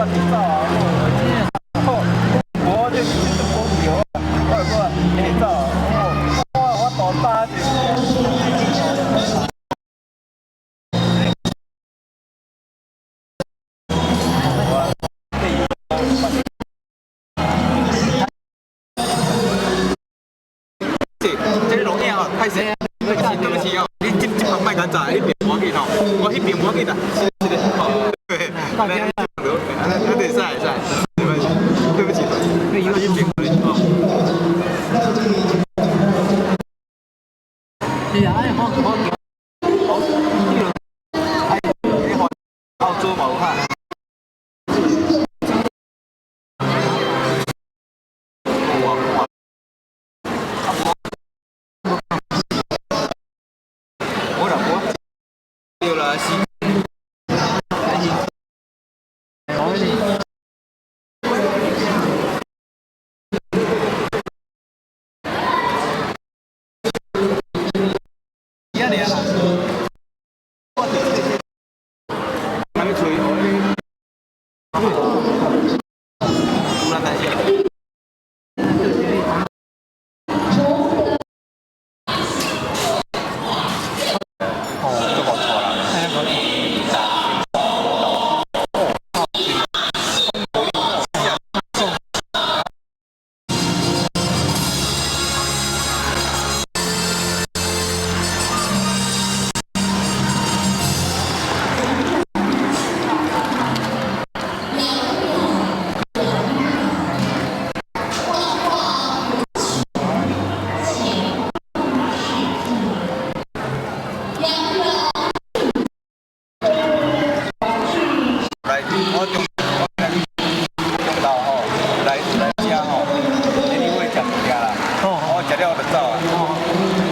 走啊，我這這無聊啊，我講會走，我大早就。這個錄影哦，歹勢，對不起，對不起哦，你這這旁莫共炸，彼邊無要緊吼，我彼邊無要緊啦，是的，好，對，來，來，會使會使，對不起，對不起，對不起，彼邊哦。是啊，哎，我哎，你看澳洲嘛有哈？有啊有啊。啊無，無啦無，對啦是。我是。爾啦。我就是啥物吹？有啦，但是。哦，都無錯啦。來，我中我來中晝吼，來來遮吼，因為食物件啦，我食了就走啊。